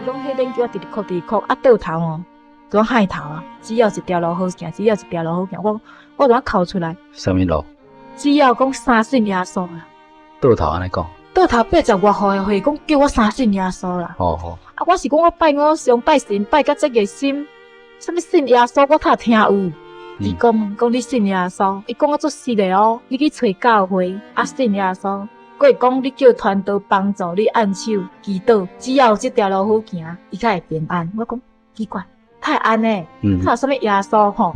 講彼陣叫我直直哭，直直哭，啊倒頭哦，就講害頭啊，只要一條路好行，只要一條路好行，我我就按哭出來。啥物路？只要講相信耶穌啦。倒頭按呢講。倒頭八十外歲的歲，講叫我相信耶穌啦。哦哦。啊，我是講我拜偶像拜神拜甲這熱心，啥物信耶穌我較聽有。伊講講你信耶穌，伊講我足實的哦，你去揣教會啊信耶穌，閣會講你叫傳道幫助你按手祈禱，只要有這條路好行，伊才會平安。我講奇怪，哪會按呢？哪有啥物耶穌吼？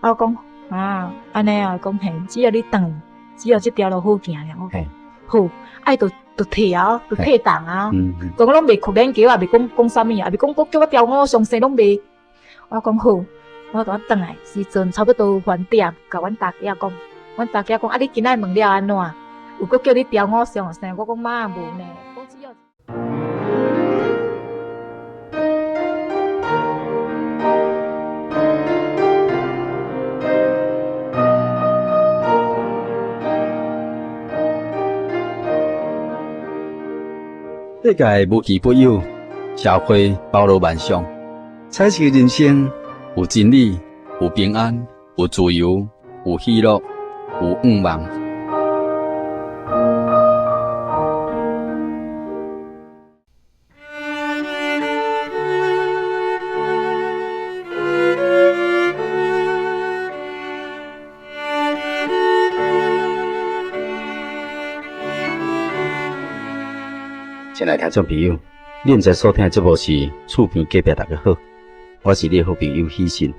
啊我講啊，按呢啊，講嘿，只要你轉去，只要這條路好行爾。我講好，愛就就退啊，就退檔啊。講攏袂哭免叫啊，袂講講啥物啊，袂講閣叫我調偶像生攏袂。我講好。我就轉來時陣差不多飯點，共阮大囝講，阮大囝講啊，你今仔問了按怎？有閣叫你調偶像啥？我講媽無呢。講只要。世界無奇不有，社會包羅萬象，彩色人生。有真理，有平安，有自由，有喜樂，有願望。親愛聽眾朋友，恁現在所聽的節目是《厝邊隔壁》，大家好。我是你的好朋友喜信，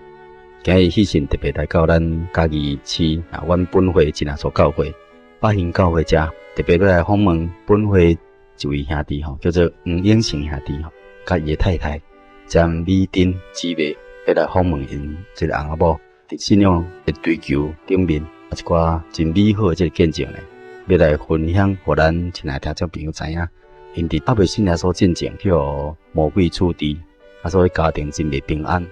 今日喜信特別來到咱嘉義市啊，阮本會真耶穌教會百興教會遮，特別欲來訪問本會一位兄弟吼，叫做黃永成兄弟吼，佮伊的太太詹美珍姊妹，欲來訪問𪜶這個翁仔某佇信仰的追求頂面，啊一寡真美好的這個見證呢，欲來分享予咱親愛聽眾朋友知影，𪜶佇猶未信耶穌進前，去予魔鬼處置。啊，所以家庭真袂平安，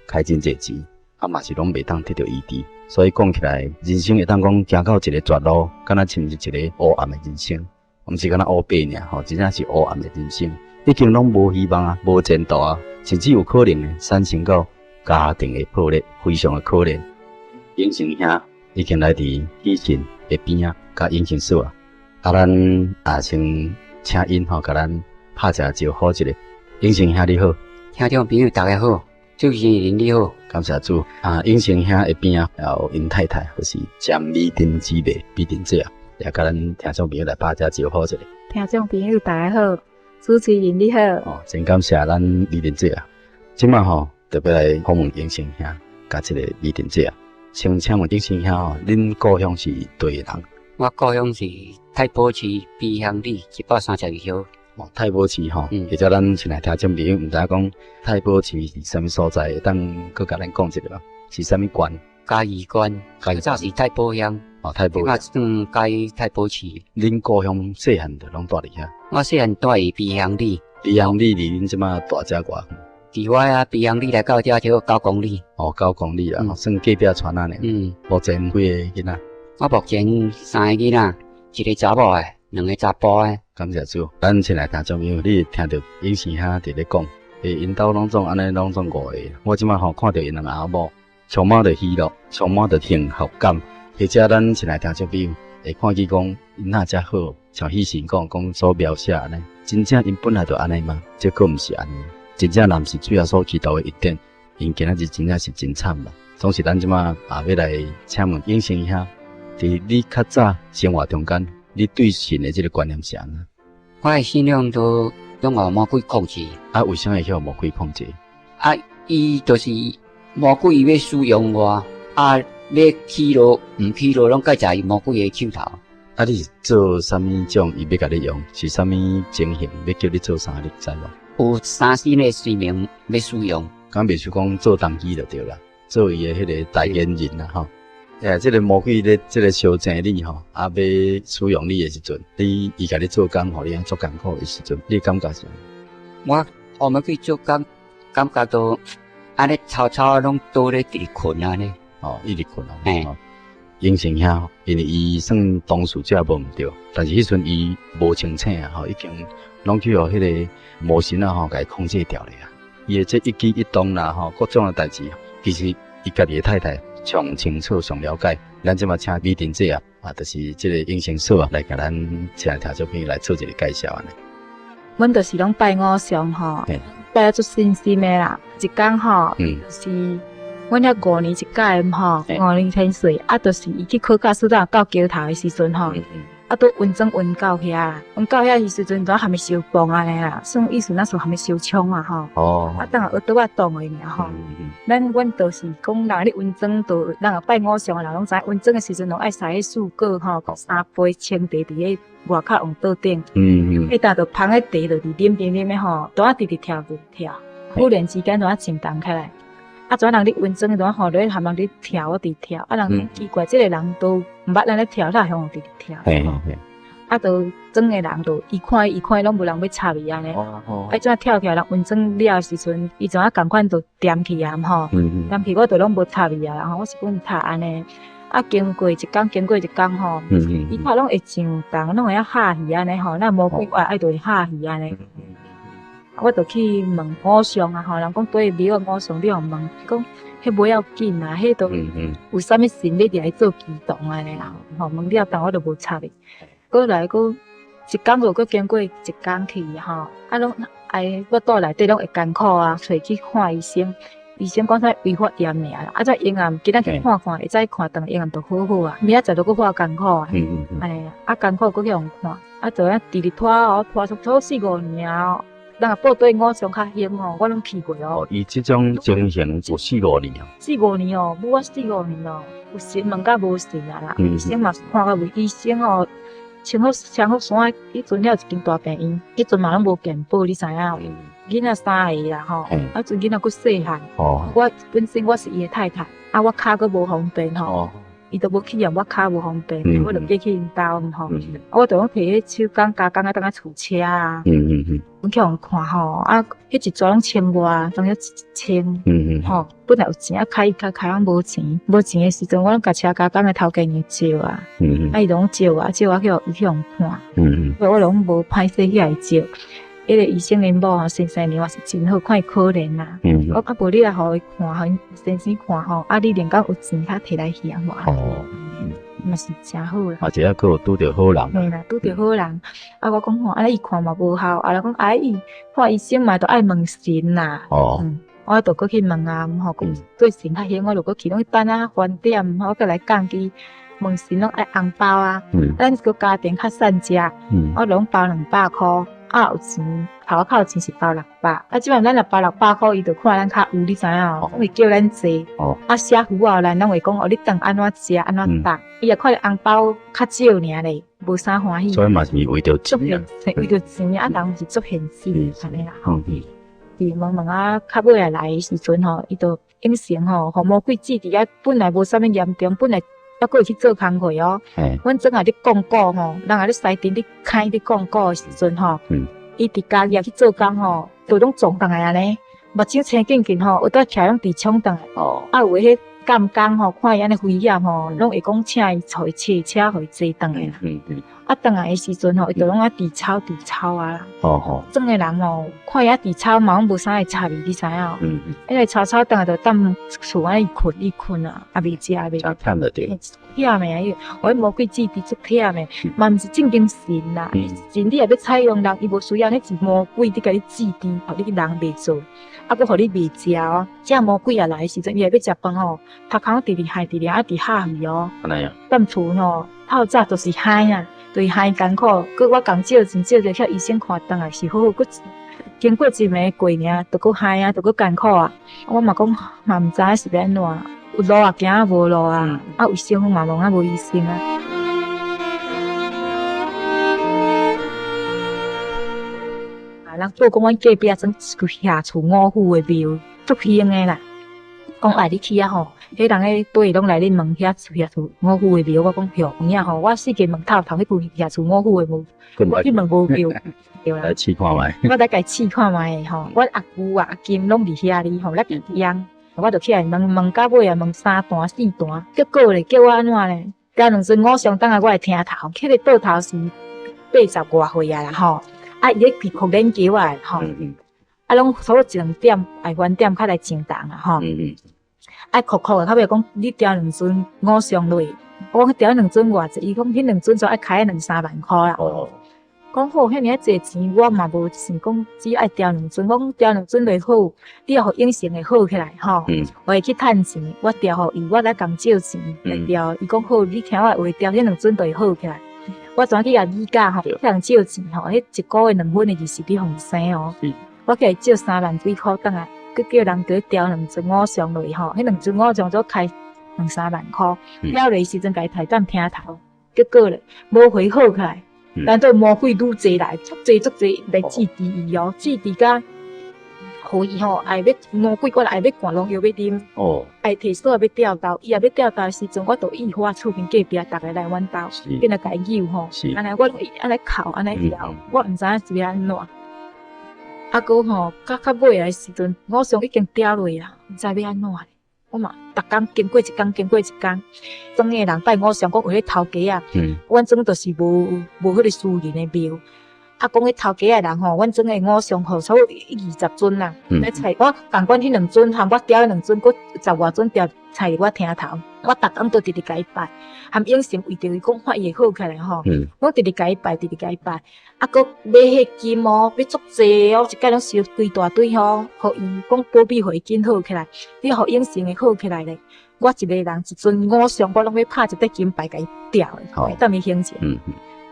開真濟錢，啊嘛是攏袂當得著醫治。所以講起來，人生會當講行到一個絕路，敢若親像一個烏暗的人生，毋是敢若烏白爾吼，真正是烏暗的人生，已經攏無希望啊，無前途啊，甚至有可能會產生到家庭的破裂，非常的可憐。永成兄已經來佇喜信的邊仔，共永成說啊，啊，咱也先請𪜶吼，共咱拍一下招呼一下。永成兄你好。聽眾朋友大家好，主持人你好，感謝主啊！永成兄的邊仔，還有𪜶太太，就是詹美珍姊妹，美珍姐啊，也共咱聽眾朋友來拍聲招呼一下。聽眾朋友大家好，主持人你好。哦，真感謝咱美珍姐啊！這擺吼特別來訪問永成兄，佮這個美珍姐啊。先請問永成兄吼，恁故鄉是佗位人？我故鄉是太保市埤鄉里132號。哦，太保市吼，或者咱先來聽眾朋友毋知影講太保市是啥物所在，會當閣共咱講一下無？是啥物縣？嘉義縣，較早是太保鄉。哦，太保。這擺轉嘉義太保市。恁故鄉細漢就攏住佇遐？我細漢住佇埤鄉里。埤鄉里離恁這擺蹛遮偌遠？佇我遐埤鄉里來到遮叫9公里。哦，9公里啦，算隔壁村仔爾。目前幾个囡仔？我目前三个囡仔，一个查某的，兩個查埔的。感謝主，咱先來聽眾朋友，你會聽著永成兄佇咧講，欸，𪜶兜攏總按呢攏總五個，我這擺吼看著𪜶兩个翁某，充滿著喜樂，充滿著幸福感。或者咱先來聽眾朋友會看見講，𪜶若遮好，像喜信講講所描寫按呢，真正𪜶本來就按呢嗎？這閣毋是按呢，真正若毋是主耶穌基督的恩典，𪜶今仔日真正是真慘啦。總是咱這擺啊，欲來請問永成兄，佇你較早生活中間，你對神的這個觀念是按怎？我的信仰都攏予魔鬼控制。啊，為啥會予魔鬼控制？啊，伊就是魔鬼欲使用我，啊，欲起落毋起落，攏蓋在魔鬼的手頭。啊，你是做啥物種？伊欲共你用，是啥物情形？欲叫你做啥？你知無？有三身的隨眠欲使用。敢袂輸講做童乩就對啦，做伊的彼個代言人啦，吼。欸，這個魔鬼咧，這個相爭你吼，啊，欲使用你的時陣，你伊共你做工，予你按足艱苦的時陣，你感覺是按怎？我予魔鬼做工，感覺都按呢吵吵攏倒咧直直睏按呢。哦，一直睏哦。嘿。永成兄，因為伊算當事者無毋對，但是彼陣伊無清醒啊，吼，已經攏去予彼个魔神仔吼，共伊控制牢咧啊。伊的這一舉一動啦，吼，各種的代誌，其實伊家己的太太上清楚、上了解。咱這馬請美珍姐啊，啊，就是這個永成嫂啊，來共咱請聽眾朋友來做一個介紹按呢。阮就是攏拜偶像吼，拜啊足信心的啦。一工吼，就是阮遐五年一屆吼，五年天歲，啊，就是伊去考駕駛到到橋頭的時陣吼，啊，拄運轉運到遐，運到遐的時陣，就含伊相碰按呢啦，算意思那時含伊相衝啊吼。啊，等下學桌仔擋的爾吼。咱阮就是講人咧運轉，就人若拜偶像的人攏知，運轉的時陣攏愛駛彼四果吼，三杯清茶佇咧外口黃桌頂。彼搭就捧彼茶就佇啉啉啉的吼，拄仔直直跳直跳，忽然之間拄仔震動起來。啊，怎人咧運轉，怎吼咧含人咧跳，我佇跳。啊，人講奇怪，這個人都毋捌咱咧跳，哪會向佇咧跳？啊，就轉的人就伊看伊看，攏無人欲插伊按呢。啊，怎跳起來，人運轉了的時陣，伊怎啊仝款就踮去啊吼。踮去我就攏無插伊啊，吼，我是講插按呢。啊，經過一工，經過一工吼，伊看攏會上動，攏會曉嚇去按呢吼，那魔鬼愛愛就會嚇去按呢。我就去問偶像啊吼，人講對廟的偶像，你予問，講彼無要緊啊，彼都有啥物神咧佇來做祈禱按呢啦，吼，問了當我就無插伊。過來閣一工就閣經過一工去吼，啊攏哎腹肚內底攏會艱苦啊，揣去看醫生，醫生講啥胃發炎爾啦，啊這醫院今仔去看看，會使看轉醫院就好好啊，明仔載就閣發艱苦啊，哎，啊艱苦閣去予看，啊就遐直直拖哦，拖足足四五年啊。人若報對偶像較興哦，我攏去過哦。哦，伊這種情形有四五年啊。四五年哦，母我四五年哦，有神問甲無神啊啦。醫生嘛看甲袂，醫生哦，穿好穿好衫，彼陣了有一間大病院，彼陣嘛攏無健保，你知影？囡仔三個啦吼，啊陣囡仔閣細漢。我本身我是伊的太太，啊我跤閣無方便吼。伊都無去用，我跤無方便，我就過去𪜶兜吼。我就講提彼手工加工啊，當啊厝車啊。阮去予看吼，啊，彼一逝攏千外，當咗一千。吼，本來有錢啊，開開開攏無錢，無錢的時陣，我攏共車加工的頭家娘借啊。啊，伊攏借我，借我去予伊去予看。我攏無歹勢去共伊借。彼個醫生𪜶某吼，先生娘也是真好，看伊可憐啦。我啊無你來予伊看，予先生看吼，啊你連講有錢較提來還我。嘛是誠好啦。而且猶閣有拄著好人。嘿啦，拄著好人。啊，我講吼，啊伊看嘛無效，啊人講啊伊看醫生嘛，都愛問神啦。我就閣去問啊，吼，講對神較興，我就閣去，攏等啊翻點，我閣來講伊問神攏愛紅包啊。咱個家庭較散食，我攏包200箍。啊，有錢，頭較有錢是包600，啊，這擺咱若包600箍，伊就看咱較有，你知影？攏會叫咱坐。啊，寫符仔予咱，攏會講哦，你轉按怎食，按怎搭。伊也看紅包較少爾咧，無啥歡喜。所以嘛是為著錢啊。為著錢啊，人是足現實按呢啦。佇問問啊，較尾仔來的時陣吼，伊就應承吼，予魔鬼治治啊，本來無啥物嚴重，本來。猶閣會去做工課哦。阮陣仔咧講古吼，人仔咧西鎮咧開咧講古的時陣吼，伊佇家己也去做工吼，就攏撞轉來按呢，目睭青緊緊吼，有當徛攏佇衝轉來。啊，有的彼監工吼，看伊按呢危險吼，攏會講請伊予伊車車，予伊坐轉來啦。啊，轉來的時陣吼，伊就攏愛直操直操啊啦。轉的人吼，看伊愛直操嘛，攏無啥會插伊，你知影？因為操操轉來就踮厝按呢睏伊睏啊，也袂食，袂。誠忝就對。忝的啊！伊我魔鬼治治足忝的，嘛毋是正經神啦。神你若欲採用人，伊無需要，彼是魔鬼佇共你治治，予你人袂做，啊，閣予你袂食哦。這魔鬼也來的時陣，伊會欲食飯吼，頭殼直直害直直啊，直嚇去哦。按呢啊。踮厝吼，透早就是害啊，就是害艱苦。閣我共照真照者，去醫生看轉來是好好，閣經過一暝過爾，就閣害啊，就閣艱苦啊。我嘛講嘛毋知影是欲按怎，有路也行，無路啊，啊醫生嘛問啊無醫生啊。啊，人報講阮隔壁庄一個下厝五虎的廟，足興的啦。講哎，你去遐吼，彼人彼綴攏來咧問遐遐厝五虎的廟，我講有影吼，我四界問透透，彼間遐厝五虎的廟，我去問無廟，對啦。來試看覓。我來共試看覓吼，阮阿舅啊、阿金攏佇遐哩吼，來共養。我就起來問問到尾啊，問三單四單，結果咧叫我按怎咧？調兩尊偶像轉來我的廳頭，彼個桌頭是八十外歲啊啦吼，啊伊咧被哭練橋啊吼，啊攏差不多一兩點愛晚點較來上堂啊吼，愛哭哭的，較尾講你調兩尊偶像落，我講調兩尊偌濟，伊講彼兩尊就愛開兩三萬箍啦。講好，遐爾仔濟錢，我嘛無想講只愛調兩尊，我講調兩尊就好，你予永成會好起來吼。我會去趁錢，我調予伊，我來共借錢來調。伊講好，你聽我的話，調彼兩尊就會好起來。我轉去共美甲吼，去共借錢吼，彼一個月兩分的利息你予伊生哦。我去共借三萬幾箍轉來，閣叫人佇調兩尊偶像落吼，彼兩尊偶像才開兩三萬箍。了落時陣共伊提踮廳頭，結果咧無回好起來。但對魔鬼愈濟來，足濟足濟來支持伊哦，支持甲予伊吼愛欲魔鬼過來愛欲灌農藥欲啉，愛提索欲吊刀，伊若欲吊刀的時陣，我就意花厝邊隔壁逐个來阮兜，變來共伊救吼，按呢我攏按呢哭按呢搖，我毋知影是欲按怎。啊，閣吼，較較尾的時陣，偶像已經掉落啊，毋知欲按怎。我嘛，逐工經過一工，經過一工，莊的人拜偶像，講為咧頭家啊，阮莊就是無無彼個私人的廟。啊，講彼頭家的人吼，阮莊的偶像吼，差不多二十尊啦。咧菜我仝款彼兩尊，含我雕彼兩尊，閣十外尊雕菜佇我廳頭。我逐工都直直共伊拜，含永成為著伊講看伊會好起來吼，我直直共伊拜，直直共伊拜。啊，閣買彼金哦，買足濟哦，一擺攏燒規大堆吼，予伊講保庇予伊緊好起來，你予永成會好起來咧。我一個人一尊偶像，我攏欲拍一塊金牌共伊吊的，踮伊胸前。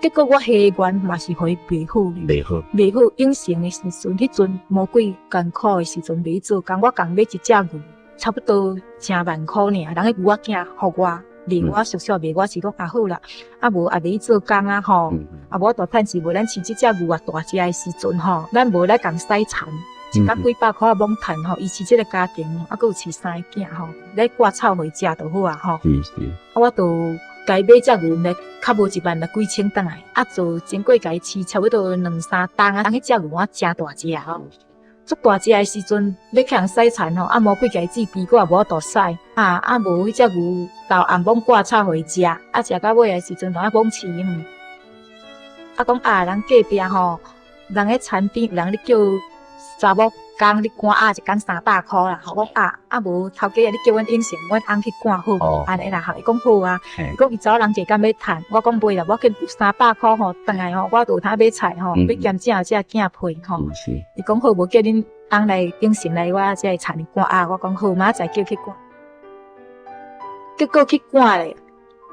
結果我下願嘛是予伊袂好，袂好，袂好。永成的時陣，彼陣魔鬼艱苦的時陣袂做工，我共買一隻牛，差不多成萬箍爾，人彼牛仔囝予我，賣我叔叔賣我是講啊好啦，啊無也袂做工啊吼，啊無法度趁錢，無咱飼這隻牛啊大隻的時陣吼，咱無來共洗田，一工幾百箍啊罔趁吼，維持這個家庭，啊閣有飼三个囝吼，來割草予伊食就好啊吼。啊我就共伊買隻牛來，較無一萬來幾千轉來，啊做經過共伊飼差不多兩三冬啊，彼隻牛仔誠大隻吼。足大隻的時陣，欲去予人洗田吼，啊魔鬼共伊治治，我也無法度洗，啊啊無彼隻牛到暗攏割草予伊食，啊食到尾的時陣就愛罔飼嘛。啊講啊，人隔壁吼，人咧田邊有人咧叫查某工咧趕鴨，一工三百箍啦。我講啊啊無頭家啊，你叫阮永成，阮翁去趕好，按呢啦吼。伊講好啊，伊講伊查某人一工欲趁，我講袂啦，我見有三百箍吼，轉來吼，我就有通買菜吼，欲兼正這囝配吼。伊講好，無叫恁翁來永成來我遮田裡趕鴨，我講好，明仔載叫去趕。結果去趕咧，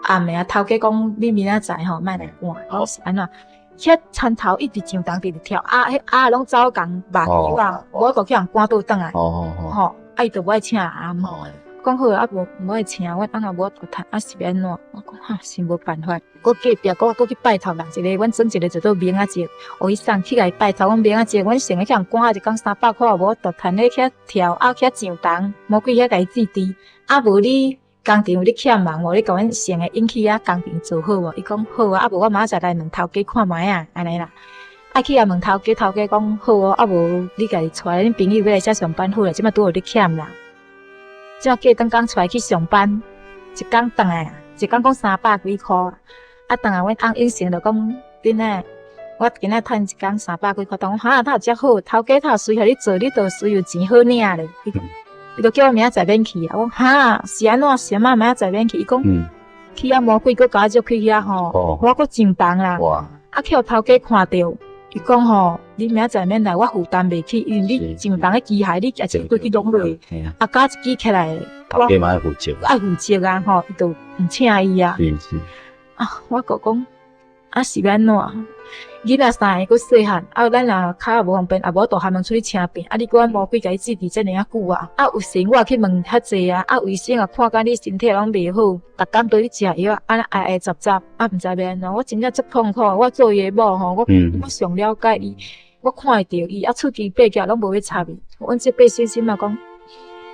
暗暝啊頭家講你明仔載吼，莫來趕，我講是按怎？遐田頭一直上重，直直跳，鴨彼鴨攏走仝肉球啊，無法度去予人趕倒轉來。吼，啊伊就無愛請翁吼，講好啊無無愛請，阮翁也無法度趁，啊是欲按怎？我講哈是無辦法。閣隔壁閣閣去拜託人一个，阮庄一个叫做明仔姐，予伊送去共伊拜託，講明仔姐，阮成日去予人趕鴨一工三百箍也無法度趁咧遐跳，鴨遐上重，魔鬼遐共伊制治，啊無你。工廠有咧欠人無？你共阮成个引去遐工廠做好無？伊講好啊，啊無我明仔載來問頭家看覓啊，按呢啦。啊去共問頭家，頭家講好哦，啊無你家己帶恁朋友欲來遮上班好啦，這擺拄好咧欠人。這過轉工帶伊去上班，一工轉來，一工講三百幾箍。啊轉來阮翁永成就講，恁仔，我今仔趁一工三百幾箍，當講哈，哪有遮好？頭家頭隨予你做，你就隨有錢好領咧。伊就叫我明仔載免去啊！我講哈，是按怎？是按怎明仔載免去？伊講去遐魔鬼閣共我約去遐吼，我閣上重啦。啊，去予頭家看著，伊講吼，你明仔載免來，我負擔袂起，因為你上重的機械，你舉一過去攏落，啊，加一支起來，頭家嘛愛負責，愛負責啊！吼，伊就毋請伊啊。啊，我閣講。啊是欲按怎？囡仔三个閣細漢，啊咱若跤也無方便，也無法度含問出去請病。啊你閣魔鬼共伊支持遮爾仔久啊！啊有時我也去問較濟啊，啊醫生也看甲你身體攏袂好，逐工都咧食藥，按呢挨挨雜雜，啊毋知欲按怎，我真正足痛苦。我做伊的某吼，我我上了解伊，我看會著伊，啊喙齿擘起來攏無欲插伊。阮這伯先生嘛講，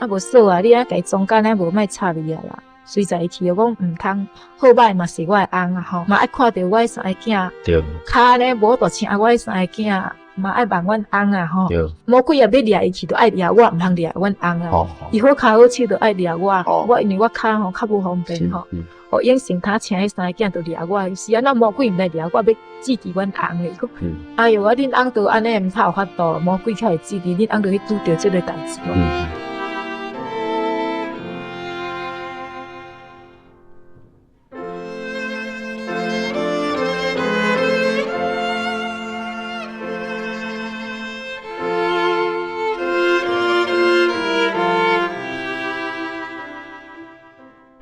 啊無嫂啊，你按共伊裝甲按呢無莫插伊啊啦。隨在伊去，我講毋通，好歹嘛是我的翁啊吼，嘛愛看著我的三个囝，跤呢無法度請我的三个囝，嘛愛望阮翁啊吼。魔鬼也欲掠伊去，就愛掠我，毋通掠阮翁啊。伊好跤好手就愛掠我，我因為我跤吼較無方便吼。哦，應承他請彼三個囝就掠我，是按怎魔鬼毋來掠我，欲支持阮翁咧。伊講，哎喲，啊恁翁都按呢毋較有法度，魔鬼較會支持恁翁，就去拄著這個代誌。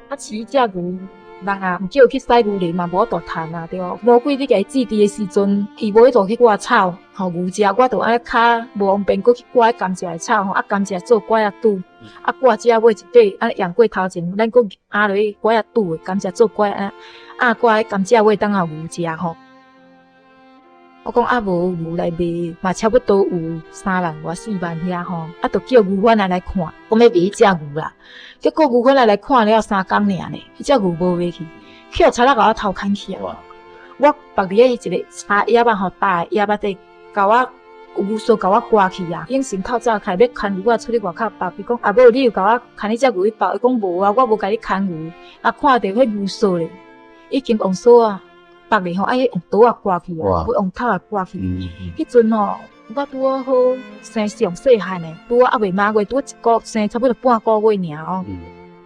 啊，飼隻牛，人啊，毋叫去駛牛犁嘛，無法度趁啊，對無？魔鬼你共伊支持的時陣，伊無彼度去割草，予牛食，我就按呢跤無方便，閣去割彼甘蔗的草吼，啊甘蔗做拐仔拄，啊割這尾一塊，按呢用過頭前，咱閣壓落去拐仔拄的甘蔗做拐仔，壓割彼甘蔗尾當予牛食吼。我講啊，無牛來賣，嘛差不多有三萬外四萬遐吼，啊，就叫牛販仔來看，講欲賣彼隻牛啦。結果牛販仔來看了三工爾呢，彼隻牛無賣去，去予賊仔共我偷牽去啊！我縛佇咧一個柴葉仔吼，大的葉仔底，共我牛索共我割去啊！應承透早起來欲牽牛仔出去外口縛，伊講阿母，你有共我牽彼隻牛去縛？伊講無啊，我無共你牽牛。啊，看著彼牛索咧，已經用索啊！縛咧吼，愛用刀仔割去啊，欲用頭仔割去。彼陣吼，我拄仔好生上細漢的，拄仔猶未滿月，拄仔一個生差不多半個月爾哦。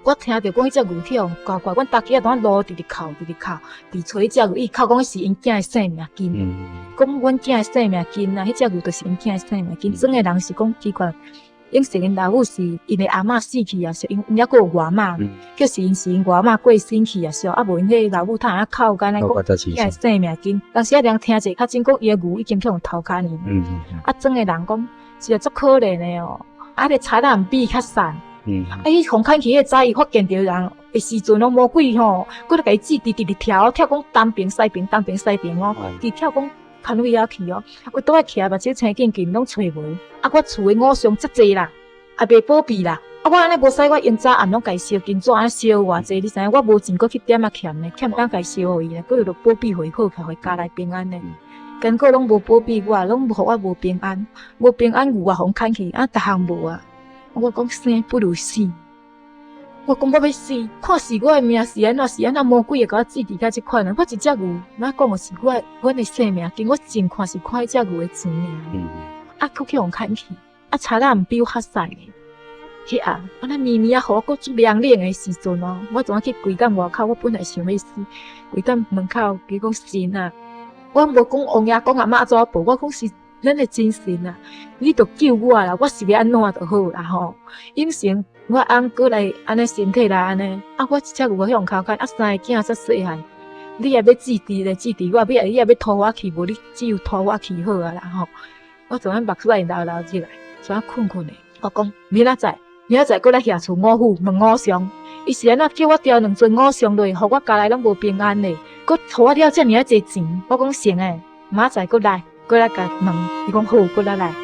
我聽著講彼隻牛去予割割，阮大家仔佇路直直哭，直直哭，佇揣彼隻牛，伊哭講是𪜶囝的性命金，講阮囝的性命金啊，彼隻牛就是𪜶囝的性命金。庄的人是講奇怪。應承𪜶老母是𪜶的阿嬤死去啊，是𪜶𪜶猶閣有外媽，叫是𪜶是𪜶外媽過身去啊，是啊無𪜶彼個老母通會哭干焦講囝的性命金，當時仔人聽者較真講伊的牛已經去予偷牽去，啊庄的人講是啊足可憐的哦，啊彼個賊仔毋比伊較瘦，啊彼予牽去彼個早伊發現著人的時陣攏魔鬼吼，閣來共伊指直直直跳，跳講東爿西爿東爿西爿哦，直跳講。牽位遐去哦，我倒來起來目睭青緊緊，攏揣無。啊，我厝的偶像遮濟啦，也袂保庇啦。啊，我按呢無使，我用早暗攏共伊燒金紙按呢燒偌濟，你知影？我無錢閣去點仔欠呢，欠當共伊燒予伊呢，閣有著保庇予伊好，予伊家內平安呢。結果攏無保庇我，攏予我無平安，無平安牛也予人牽去，啊，逐項無啊。我講生不如死。我講我欲死，看是我的命是按怎是按怎，魔鬼會共我治治甲這款啊！我一隻牛，若講的是我阮的性命，經我淨看是看彼隻牛的錢爾。啊，閣去予牽去，啊，賊仔毋比我較瘦的。彼暗，按呢暝暝啊，予我閣足涼冷的時陣哦，我怎去規踮外口，我本來想欲死，規踮門口，伊講神啊，我無講王爺公阿媽怎報，我講是。咱的真神啊，你著救我啦！我是欲按怎就好啦吼。應承我翁過來按呢身體來按呢，啊，我一隻牛予予偷牽，啊，三個囝遮細漢，你也欲支持咧支持我，欲你也欲拖我去，無你只有拖我去好啊啦吼。我怎啊目屎流流入來，怎啊睏睏的？我講明仔載，明仔載閣來遐厝五府問偶像，伊是按怎叫我雕兩尊偶像落，予我家內攏無平安咧，閣予我了遮爾仔濟錢，我講成的，明仔載閣來。閣來共問，伊講好，閣來來。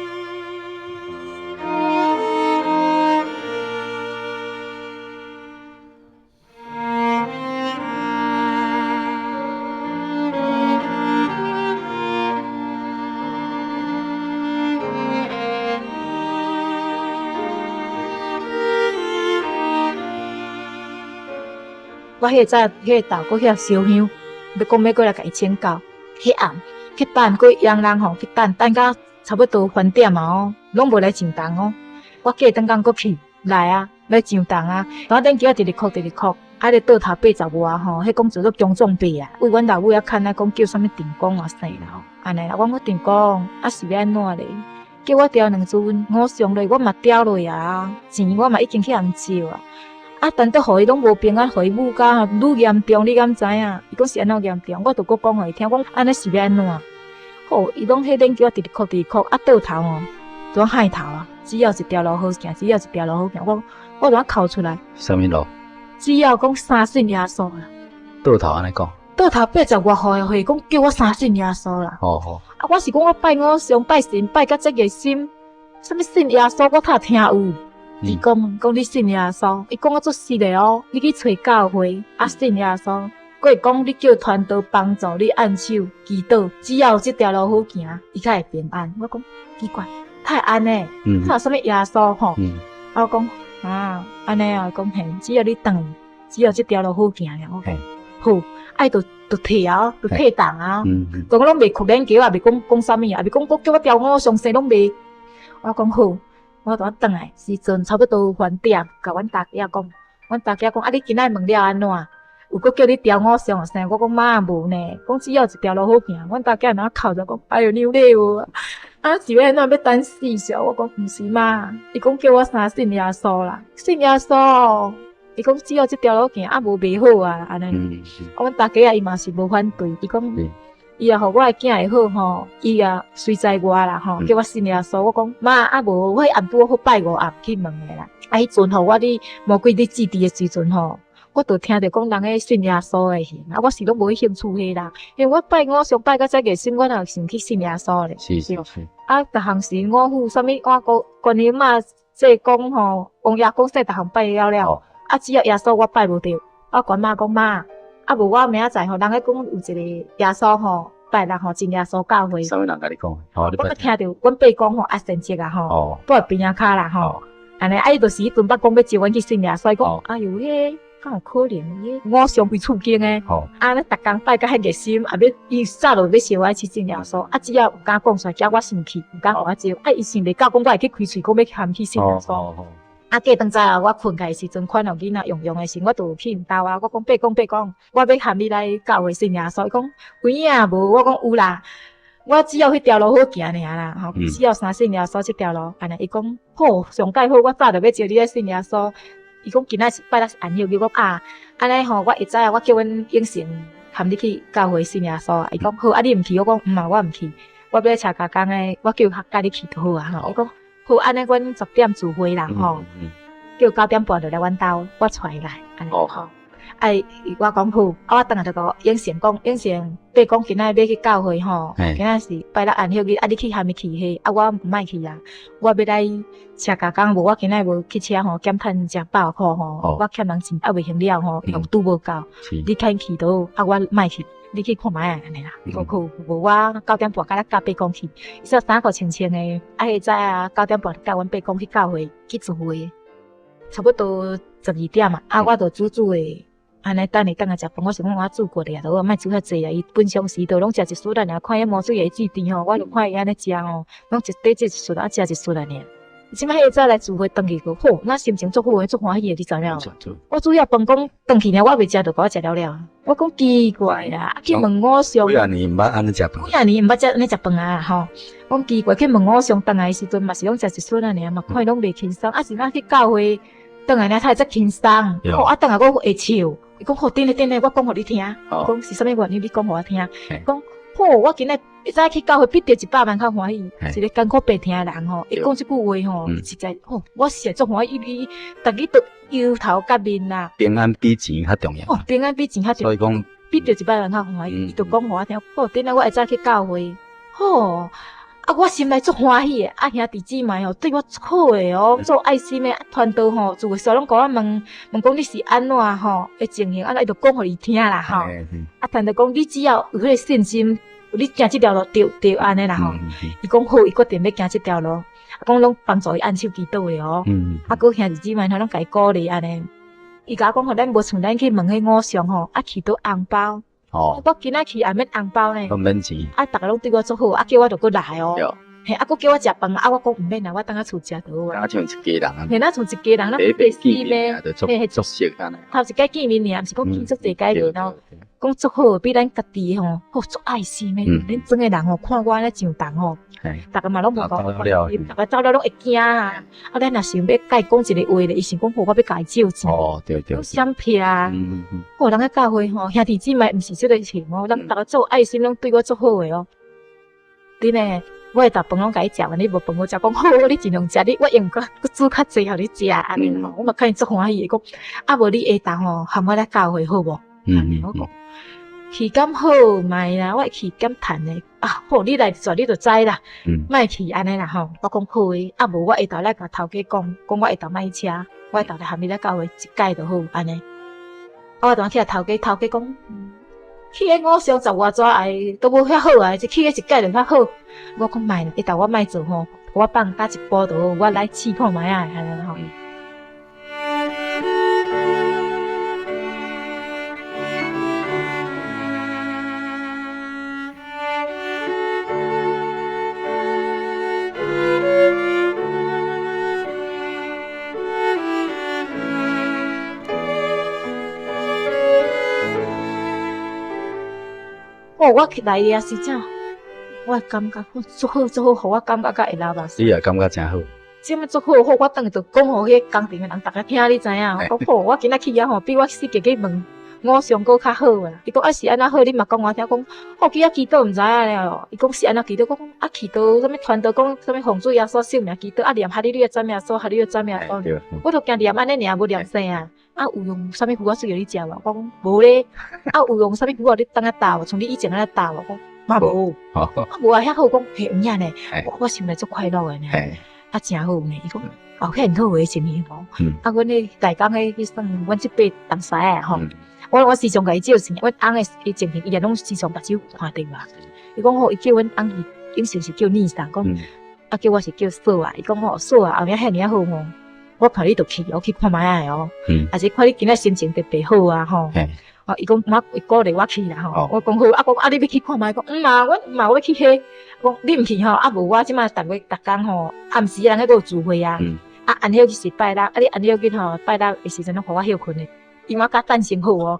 我彼個早，彼個豆閣遐燒香，欲講欲閣來共伊請教，彼暗。去等，閣傭人吼去等，等到差不多翻點啊哦，攏無來上重哦。我過轉工閣去，來啊，來上重啊。當電機仔直直哭，直直哭，啊咧倒頭八十外吼，彼講做做強壯伯啊，為阮老母遐牽來講叫啥物定公啊啥啦吼，按呢啦，我講定公啊是欲按怎咧？叫我雕兩尊偶像落，我嘛雕落啊，錢我嘛已經去予借啊。啊，但都予伊攏無平安，予伊母家愈嚴重，你敢知影？伊講是按怎嚴重？我著閣講予伊聽，講按呢是欲按怎？好，伊攏彼電叫我直直哭，直直哭，啊倒頭吼，怎害頭啊？只要一條路好行，只要一條路好行，我我怎哭出來？啥物路？只要講相信耶穌啦。倒頭按呢講？倒頭八十外歲的歲，講叫我相信耶穌啦。哦哦。啊，我是講我拜偶像、拜神、拜甲這熱心，啥物信耶穌，我較聽有。伊講講你信耶穌，伊講甲足實的哦。你去揣教會，啊信耶穌，閣會講你叫傳道幫助你按手祈禱，只要有這條路好行，伊才會平安。我講奇怪，哪會按呢？哪有啥物耶穌吼？啊，我講啊，按呢啊，伊講嘿，只要你轉去，只要這條路好行爾。我講好，啊伊就就退啊，就退檔啊。講攏袂哭免叫啊，袂講講啥物啊，袂講閣叫我調五上生攏袂。我講好，我就轉來時陣差不多飯點，共阮大囝講，阮大囝講啊，你今仔問了按怎？有閣叫你調五上生？我講媽無呢，講只要一條路好行。阮大囝若哭著講，哎喲，你有禮無啊？啊是欲按怎欲等死啥？我講毋是媽，伊講叫我相信耶穌啦，信耶穌。伊講只要這條路行，啊無袂好啊，按呢。啊，阮大家仔伊嘛是無反對，伊講。伊也予我的囝會好吼，伊也隨在我啦吼，叫我信耶穌。我講媽啊無，我彼暗拄好拜五暗去問的啦。啊，彼陣吼，我佇魔鬼佇祭祀的時陣吼，我就聽著講人咧信耶穌的形，啊，我是攏無彼興趣彼啦，因為我拜偶像拜到遮熱心，我哪有想去信耶穌咧？是是是。啊，逐項是五虎，啥物我觀觀音媽、濟公吼、王爺公，說逐項拜了了，啊，只要耶穌我拜無著。我阮媽講媽。啊，無我明仔載吼，人咧講有一個耶穌吼，拜六吼進耶穌教會。啥物人共你講？我閣聽著阮伯公吼，阿善叔啊吼，住佇邊仔跤啦吼。按呢，啊伊就是彼陣捌講欲招阮去信耶穌，伊講，哎喲，彼敢有可能？彼偶像規厝間的，啊，咧逐工拜甲彼熱心，啊欲伊早就欲召我去信耶穌，啊，只要毋敢講出來，驚我生氣，毋敢予我招。啊，伊想袂到講我會去開喙講欲含去信耶穌。啊，過當早我睏起來時陣，看予囡仔用用的時，我就去𪜶兜啊。我講伯公伯公，我欲含你來教會信耶穌。伊講有影無？我講有啦。我只要彼條路好行爾啦，吼，只要相信耶穌這條路，按呢。伊講好，上蓋好，我早就欲招你來信耶穌。伊講今仔是拜六是安息日，我講啊，按呢吼，我會知影，我叫阮永成含你去教會信耶穌。伊講好，啊你毋去？我講毋啊，我毋去，我欲車加工的，我叫佮佮你去就好啊。吼，伊講。好，按呢，阮十點聚會啦，吼，叫九點半就來阮兜，我帶伊來，按呢吼。哎，我講好，啊，我轉來就共永成講，永成，伯公今仔欲去教會吼，今仔是拜六安息日，啊，你去含伊去彼，啊，我毋愛去啊，我欲來車加工，無我今仔無去車吼，減趁誠百箍吼，我欠人錢猶未還了吼，用拄無夠，你較去就好，啊，我莫去。你去看覓啊，按呢啦，伊講好，無我九點半佮佮伯公去，伊說衫褲穿穿的，啊，彼早啊九點半佮阮伯公去教會去聚會，差不多十二點啊，啊，我就煮煮的，按呢等伊轉來食飯，我想講我煮過咧就好，莫煮遐濟啊。伊平常時就攏食一撮爾，看彼魔水的煮甜吼，我就看伊按呢食吼，攏一短一撮啊，食一撮爾。這擺彼早來聚會轉去閣好，那心情足好的，足歡喜的，你知影無？我煮遐飯講轉去爾，我未食就共我食了了。我講奇怪啦，去問偶像。幾仔年毋捌按呢食飯。幾仔年毋捌按呢食飯啊吼！講奇怪，去問偶像轉來的時陣嘛是攏食一撮爾嘛，看伊攏袂輕鬆。啊是咱去教會轉來爾才會遮輕鬆。吼啊轉來閣會笑。伊講好，等咧等咧，我講予你聽。講是啥物原因？你講予我聽。講。好，我今仔日早去教會，比得一百萬較歡喜。一個艱苦白疼的人吼，伊講這句話吼，實在吼，我實在足歡喜，伊伊逐日都憂頭結面啦。平安比錢較重要。哦，平安比錢較重要。所以講，比得一百萬較歡喜，伊就講予我聽。好，等下我會早去教會，好。啊！我心內足歡喜的，啊兄弟姊妹吼對我足好的哦，足有愛心的。啊，傳道吼，聚會時攏共我問問講你是按怎吼的情形，啊，伊就講予伊聽啦吼。啊，傳道講你只要有彼個信心，你行這條路著著按呢啦吼。伊講好，伊決定欲行這條路，啊，講攏幫助伊按手祈禱的哦。啊，閣兄弟姊妹吼攏共伊鼓勵按呢。伊共我講吼，咱無像咱去問彼偶像吼，啊，祈禱紅包。哦，我今仔去也免紅包呢，攏免錢。啊，逐个攏對我足好，啊，叫我就閣來哦。嘿，啊，閣叫我食飯，啊，我講毋免啦，我轉來厝食就好啊。若像一家人啊。嘿，若像一家人，咱袂死咩？嘿，嘿，足熟按呢。頭一擺見面爾，毋是講見足濟擺面哦。講足好，比咱家己吼，好足愛心的。恁庄的人吼，看我按呢上重吼，逐个嘛攏無講，逐个走了攏會驚啊。啊，咱若想欲共伊講一個話咧，伊想講好，我欲共伊借錢。哦，對對。攏閃避啊！好，人咧教會吼，兄弟姊妹毋是這個情哦，人逐个足有愛心，攏對我足好的哦。恁呢，我會逐飯攏共伊食完，你無飯好食，講好，你盡量食，你我用閣煮較濟予你食按呢吼，我嘛看伊足歡喜的，講啊無你下晝吼，含我來教會好無？我講去敢好莫啦，我會去減趁的啊。好，你來煞你就知啦，莫去按呢啦吼。我講好的，啊無我下晝來共頭家講，講我下晝莫去車，我下晝來含你來教會一擺就好按呢。啊，我當去頭家，頭家講，去彼偶像十外逝愛都無遐好啊，這去彼一擺就較好。我講莫啦，伊豆我莫做吼，我放加一步就好，我來試看覓仔，按呢吼。哦，我去來遐時陣，我感覺足好足好，予我感覺甲會流目屎。你也感覺誠好。這物足好好，我轉去就講予彼個工程的人逐家聽，你知影？我講好，我今仔去遐吼，比我四界去問偶像閣較好啊。伊講啊是按怎好，你嘛講我聽講，哦去遐祈禱毋知影了。伊講是按怎祈禱，講啊祈禱啥物傳道講啥物奉主耶穌聖名祈禱，啊念哈利路亞讚美耶穌，哈利路亞讚美耶穌。我都驚念按呢爾，無念啥啊。啊有用啥物符仔水予你食無？我講無咧。啊有用啥物符仔你當下打無？像你以前按呢打無？我講嘛無。啊無啊遐好，講嘿有影呢。我心內足快樂的呢。啊，誠好呢！伊講哦，遐很好的情形吼。啊，阮彼大工彼彼算阮這輩同師仔吼。我時常共伊照相，阮翁的彼情形，伊也攏時常目睭看著嘛。伊講吼，伊叫阮翁是永成是叫妮莎，講啊叫我是叫嫂啊。伊講吼，嫂啊，後暝遐爾仔好吼，我看你著去，我去看覓仔哦。啊是看你今仔心情特別好啊吼。哦，伊講我伊鼓勵我去啦吼，我講好，啊講啊你欲去看覓？講毋啊，我毋啊，我欲去彼。講你毋去吼，啊無我這馬逐月逐工吼，暗時人彼閣有聚會啊，啊安息日是拜六，啊你安息日吼拜六的時陣攏予我歇睏的，因為我較贊成好哦。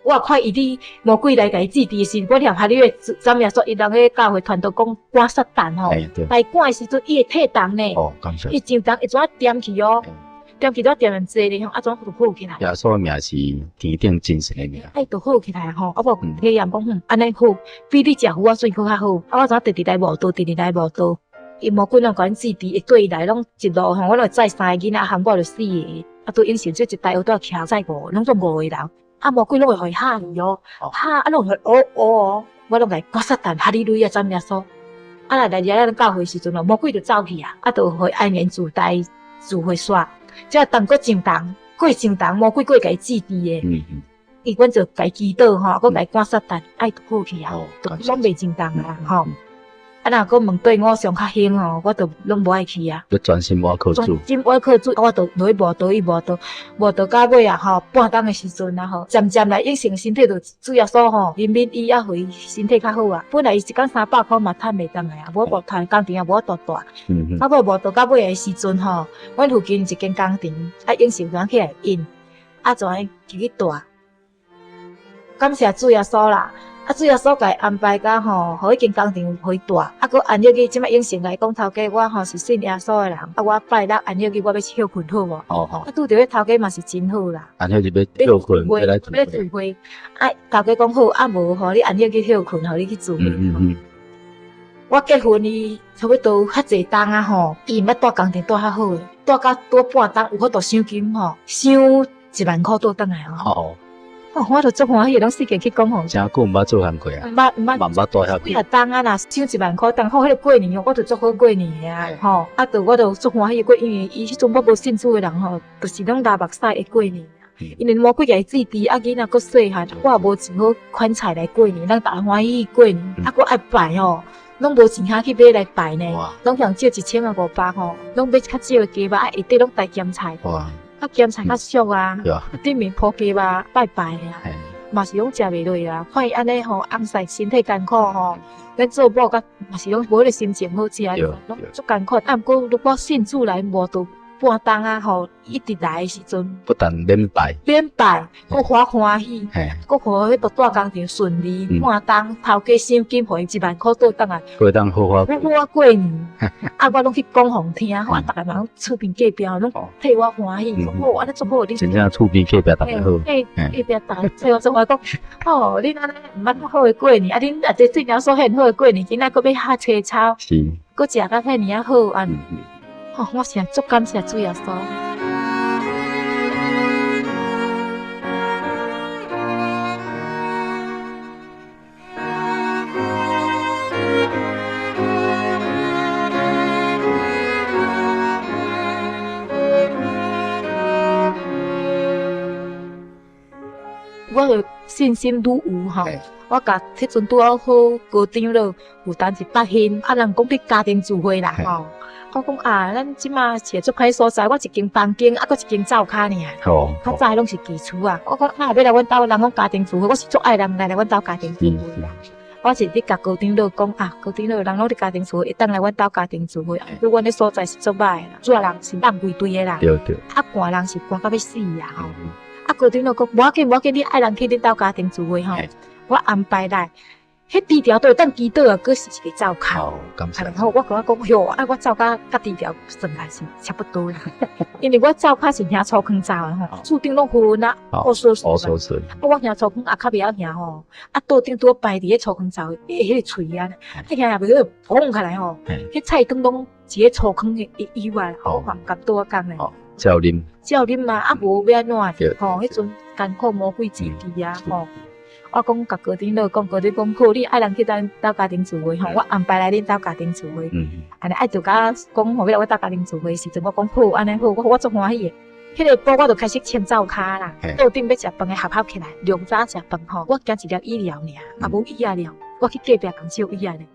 我看伊佇魔鬼來共伊制治的時，我念哈利路亞讚美耶穌，伊人彼教會傳道講趕撒旦吼，來趕的時陣伊會退動呢，伊上動會怎掂去哦？踮起了踮踮坐咧吼，啊怎就好起來？耶穌的名是天頂真神的名。哎，就好起來吼，啊我體驗講，哼，按呢好，比你食符仔水閣較好。啊，我怎直直來慕道，直直來慕道。伊魔鬼攏共阮制治，會對伊來攏一路吼，我攏會載三個囡仔，含我就四個。啊，對應承這一台學拄徛載五，攏總五個人。啊，魔鬼攏會予伊嚇去哦，嚇啊攏會烏烏哦，我攏共伊趕撒旦，哈利路亞讚美耶穌。啊，來來來咱教會時陣哦，魔鬼就走去啊，啊，就予伊安然自在。聚會煞，這當閣上堂，閣上堂，魔鬼閣會共伊制治的。伊阮就共伊祈禱吼，閣共伊趕撒旦，愛就好去啊，就攏袂上堂啊吼。啊，若閣問對偶像較興吼，我就攏無愛去啊。就專心倚靠主。專心倚靠主，我就落去慕道，伊慕道，慕道到尾啊吼，半冬的時陣啊吼，漸漸來永成身體就主耶穌吼，憐憫伊啊，予伊身體較好啊。本來伊一工300箍嘛趁袂轉來啊，無法趁工程也無法度帶。啊，尾慕道到尾的時陣吼，阮附近一間工程，啊，永成就起來印，啊，就按呢入去帶。感謝主耶穌啦！啊，主耶穌共伊安排甲吼，予彼間工廠予伊帶，啊，閣安息日這擺永成共伊講頭家，我吼是信耶穌的人，啊，我拜六安息日我欲歇睏好無？哦哦。啊，拄著彼頭家嘛是真好啦。安息日欲歇睏，欲來聚會。啊，頭家講好，啊無予你安息日歇睏，予你去聚會。我結婚伊差不多較濟冬啊吼，伊毋捌蹛工程蹛較好的，蹛到拄半冬有法度賞金吼，賞一萬箍倒轉來吼。哦，我都足歡喜，攏四界去講吼。誠久毋捌做工課啊，毋捌毋捌，嘛毋捌蹛遐幾若冬啊，若賞一萬箍當，好，彼個過年哦，我就足好過年的啊，吼，啊，就我就足歡喜過，因為伊彼陣我無信主的人吼，就是攏流目屎會過年啊。因為魔鬼共伊制治，啊，囡仔閣細漢，我也無錢好款菜來過年，咱逐家歡喜過年，啊，閣愛拜吼，攏無錢通去買來拜呢，攏向借1500吼，攏買較少的雞肉，啊，下底攏帶鹹菜。啊，鹹菜較俗啊，頂面鋪雞肉拜拜啊，嘛是攏食袂落啊。看伊按呢吼，翁婿身體艱苦吼，咱做某甲嘛是攏無彼個心情好食，攏足艱苦。啊，毋過如果信主來慕道半冬啊吼，一直來的時陣，不但免拜，免拜，閣予我歡喜，閣予彼個蹛工程順利，半冬頭家賞金，予伊一萬箍倒轉來，閣會當好好好好過年。啊，我攏去講予聽，我逐家嘛攏厝邊隔壁攏替我歡喜，講哦，按呢足好，你真正厝邊隔壁逐家好，隔壁逐家替我做我講，哦，恁按呢毋捌較好的過年，啊，恁啊這信耶穌遐爾好的過年，今仔閣欲下切炒，閣食甲遐爾仔好，按呢，哦，我實在足感謝主耶穌。我就信心愈有吼。我共彼陣拄好好高長老有當一發現，啊人講佇家庭聚會啦吼。我講啊，咱這馬是足歹所在，我一間房間啊，閣一間灶跤爾。較早攏是基礎啊。我講啊，欲來阮兜，人講家庭聚會，我是足愛人來來阮兜家庭聚會啦。我是咧共高長老講啊，高長老人攏佇家庭聚會，會當來阮兜家庭聚會。啊，阮的所在是足歹的啦，熱人是放規堆的啦。啊，寒人是寒到欲死啊吼。啊，高長老講無要緊，無要緊，你愛人去恁兜家庭聚會吼，我安排來。彼低調都會當祈禱啊，閣是一個灶跤。好，感謝。然後我共我講喲，啊，我灶跤佮低調算來是差不多啦。因為我灶跤是行粗坑灶的吼，厝頂攏昏啊，烏索索。烏索索。啊，我行粗坑也較袂曉行吼，啊，桌頂拄好擺佇咧粗坑灶的彼個喙啊，啊，行也袂好砰起來吼，彼菜湯攏一個粗坑的油啊，我嘛毋甘倒仔工咧。照啉。照啉嘛，啊無欲按怎吼，彼陣艱苦魔鬼之地啊吼。我講共高長老講，高長講好，你愛人去咱兜家庭聚會吼，我安排來恁兜家庭聚會。按呢愛就共我講吼，欲來阮兜家庭聚會時陣，我講好，按呢好，我足歡喜的。彼个晡我就開始清灶跤啦，桌頂欲食飯的合合起來，量早食飯吼，我驚一粒椅料爾，啊無椅仔料，我去隔壁共借椅仔咧。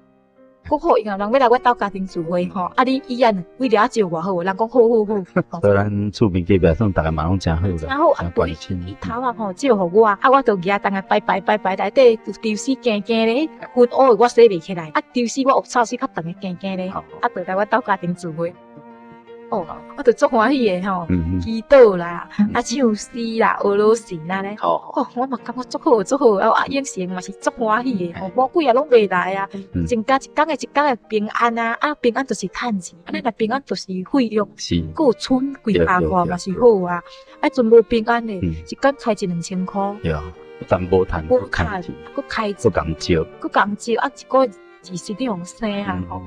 講好，因為人欲來阮兜家庭聚會吼，啊你椅仔幾粒借我好無？人講好好好。所以咱厝邊隔壁算逐个嘛攏誠好啦，誠好啊，關心。伊頭仔吼借予我，啊我就舉苧來擺擺擺擺內底丟死驚驚咧，熏烏的我洗袂起來，啊丟死我惡臭死較長的驚驚咧，啊就來阮兜家庭聚會。哦，我就足歡喜的吼，祈禱啦，啊唱詩啦，學老神啊咧。哦，我嘛感覺足好足好，啊應承嘛是足歡喜的，吼，魔鬼也攏袂來啊，增加一工的一工的平安啊，啊平安就是趁錢，啊咱若平安就是費用，閣有剩幾百塊嘛是好啊，啊陣無平安的，一工開一兩千箍。對啊，不但無趁，無趁，閣開閣共借，閣共借，啊一個月二十兩生啊，吼，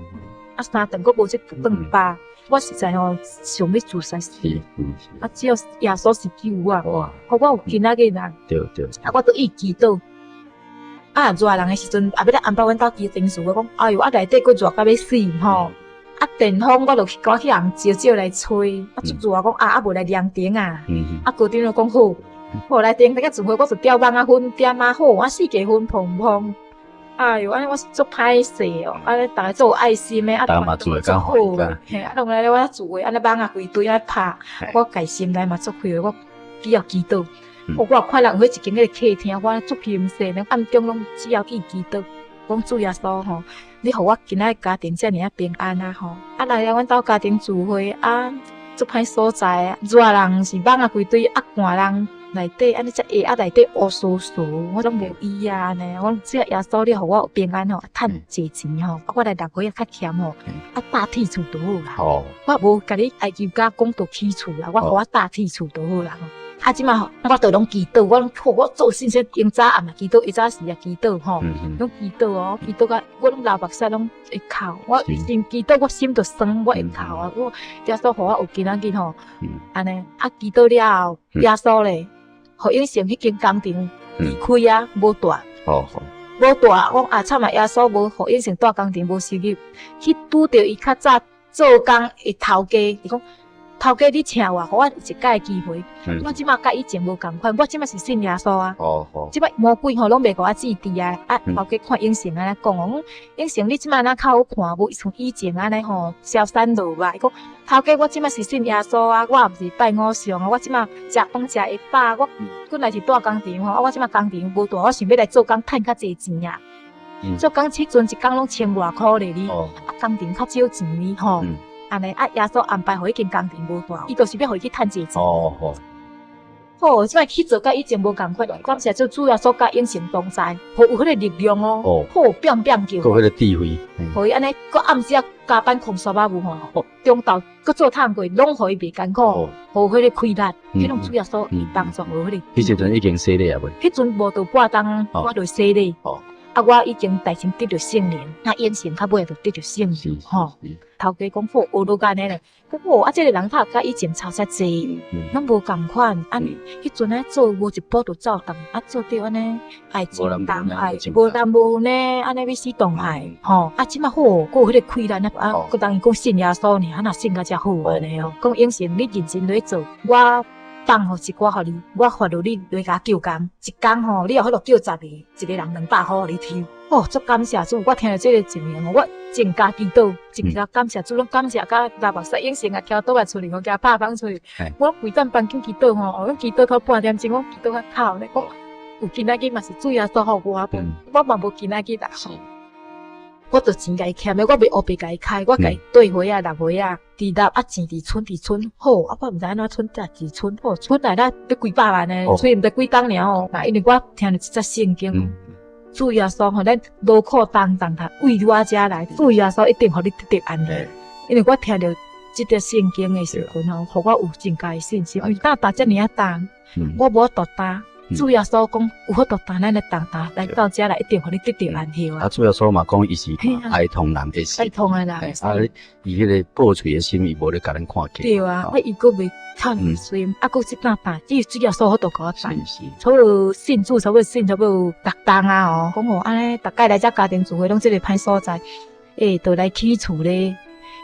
啊三頓閣無這頓飽。我實在吼想欲自殺死，啊，只有耶穌是救我，予我有今仔日啦。啊，我都一祈禱。啊，熱人的時陣，也欲來安排阮兜家庭聚會，講哎喲，啊內底閣熱甲欲死吼。啊，電風我就去趕去人借借來吹，啊，足熱講啊，啊無來涼亭啊。啊，高長就講好，好來涼亭仔聚會，我就吊網仔粉點仔好，啊四界粉蓬蓬。哎喲，按呢我是足歹勢哦，按呢逐家足有愛心的，啊，足好，嘿，啊，攏來我聚會，按呢網仔規堆按呢拍，我家心內嘛足氣，我只要祈禱，我有看人有彼一間彼個客廳，我足欣羨，暗中攏只要去祈禱，講主耶穌吼，你予我今仔日家庭遮爾仔平安啊吼，啊來來阮兜家庭聚會啊，足歹所在，熱人是網仔規堆，啊寒人。內底按呢才會啊，內底烏趖趖，我攏無椅仔按呢。我講只要耶穌你予我平安吼，趁濟錢吼，我來六月仔較儉吼，啊搭鐵厝就好啦。我無共你哀求甲講到起厝啦，我予我搭鐵厝就好啦。啊，這馬我都攏祈禱，我攏我做信息，用早暗嘛祈禱，下早時也祈禱吼，攏祈禱哦，祈禱甲我攏流目屎攏會哭。我心祈禱，我心就酸，我會哭啊。我耶穌予我有今仔日吼，按呢啊祈禱了後，耶穌咧。予永成彼間工廠離開啊，無蹛，無蹛。我講啊，慘啊！耶穌無予永成蹛工廠無收入，去拄著伊較早做工的頭家，伊講頭家你請我，予我一擺機會。我這馬佮以前無仝款，我這馬是信耶穌啊。這擺魔鬼吼攏袂予我制治啊！啊，頭家看永成按呢講哦，永成你這馬若較好看無像以前按呢吼消散落吧。伊講頭家我這馬是信耶穌啊，我也毋是拜偶像啊，我這馬食飯食會飽，我本來是蹛工廠吼，啊我這馬工廠無蹛，我想欲來做工趁較濟錢啊。做工彼陣一工攏千外箍咧哩，啊工廠較少錢哩吼。按呢啊耶穌安排予彼間工廠無蹛，伊就是欲予伊去趁濟錢。好，這擺去做佮以前無仝款，感謝主主耶穌佮永成同在，予有彼个力量哦，好變變叫，閣彼个智慧，予伊按呢，閣暗時啊加班睏煞仔無吼，中晝閣做探過，攏予伊袂艱苦，予彼个氣力，彼攏主耶穌幫助予彼个。彼時陣已經洗禮啊未？彼陣無到半冬，我就洗禮。啊！我已經大聲得著聖靈，啊，永成較尾就得著聖靈吼。頭家講好學落按呢咧，講好啊！這个人他佮以前差遮濟，攏無仝款。按呢，彼陣咧做無一步就走動，啊做著按呢愛情動愛，無男無女，按呢欲死當愛吼。啊，這馬好，閣有彼个氣力啊，閣當伊講信耶穌爾，啊若信甲遮好按呢哦。講永成你認真咧做，我放予一寡予你，我發落你來共救工，一工吼，你有法度叫十個，一個人200箍予你抽。哦，足感謝主，我聽著這個情形，我增加祈禱，增加感謝主，攏感謝甲流目屎湧成啊，翘桌仔出去，我共拍房出去。我規間房間祈禱吼，我祈禱到半點鐘，我祈禱較哭咧，講有今仔日嘛是主耶穌予我，我嘛無今仔日啦。我就錢共伊欠的，我袂烏白共伊開，我共伊綴歲仔、六歲仔，佇納啊錢佇存佇存，好啊，我毋知按怎存才佇存，好存來咱欲幾百萬呢，存毋知幾冬爾吼。因為我聽著這節聖經，主耶穌予咱勞苦擔重擔，為我遮來，主耶穌一定予你得著安息。因為我聽著這節聖經的時陣吼，予我有真大的信心。因為擔擔遮爾仔重，我無法度擔。主耶穌講有法度擔，咱來擔擔，來到遮來一定予你得著安息啊！啊，主耶穌嘛講，伊是哀痛人的心，哀痛的人。啊，伊彼个破碎的心，伊無咧共咱看見。對啊，啊，伊閣袂趁水，啊，閣這擔擔，只有主耶穌法度共我擔。所有信主，差不多信差不多有六冬啊吼，講吼按呢，逐擺來遮家庭聚會攏這个歹所在，欸，就來起厝咧。